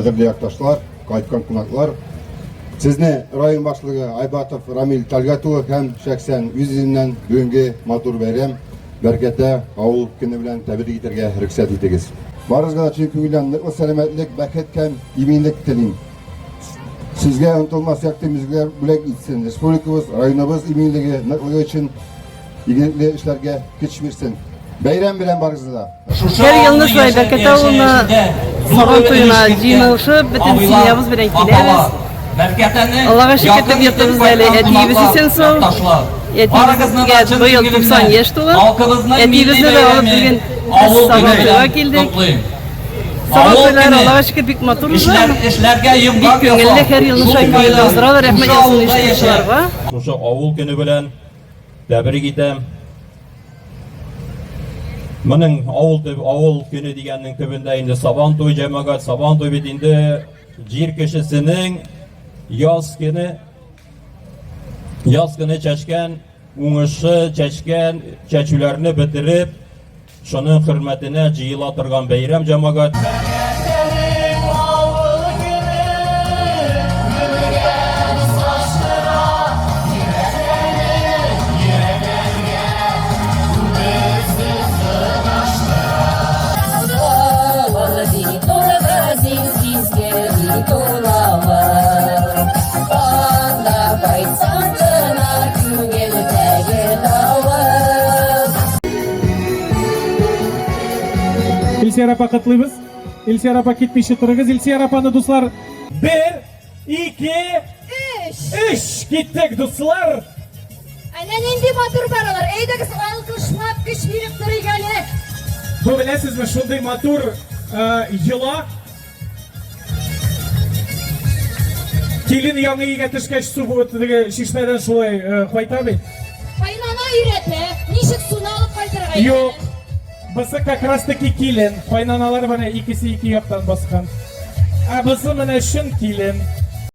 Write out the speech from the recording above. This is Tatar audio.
Кадерле якташлар, кайткан кунаклар, сезне район башлыгы Айбатов Рамил Тальгат улы һәм шәхсән үз үземнән бүгенге матур бәйрәм, Бәркәтә авыл көне белән тәбрик итәргә рөхсәт итегез. Барыгызга да чын күңелдән ныклы сәламәтлек, бәхет һәм иминлек телим. Сезгә онытылмас якты мизгелләр бүләк итсен. Республикабыз, районыбыз иминлеге, ныклыгы өчен игелекле эшләргә көч бирсен. Бәйрәм белән барыгызны да! Һәр елны шулай Бәркәтә авылына Сабан туена җыйналышып, бөтен семьябыз белән киләбез. Аллага шөкер, төп йортыбызда әле әтиебез исән сау. Әтиебезгә быел 90 яшь тула. Әтиебезне дә алып бүген без Сабан туйга килдек. Сабан туйлары, Аллага шөкер, бик матур уза. Бик күңелле, һәр елны шулай күңелле уздыралар. Рәхмәт яусын оештыручыларга. Шушы авыл көне белән тәбрик итәм. Моның авыл төб, авыл көне дигәннең төбендә инде Сабан туй җәмәгать, Сабан туй бит инде җир кешесенең яз көне яз көне чәчкән уңышы, чәчкән чәчүләрне бетереп, Шуның хөрмәтенә җыела торган бәйрәм җәмәгать. Илсөяр апа котлыйбыз. Илсөяр апа китмичә торыгыз. Илсөяр апаны дуслар бер, ике, өч. Өч киттек дуслар. Әнә нинди матур баралар. Әйдәгез алкышлап көч биреп торыйк әле. Бу беләсезме, шундый матур э, йола. Килен яңа өйгә төшкәч су теге чишмәдән шулай э, кайта бит. Кайнана өйрәтә, ничек суны алып кайтырга. Юк. Бусы как раз таки килен. Кайнаналар менә икесе ике яктан баскан. Ә бусы менә чын килен.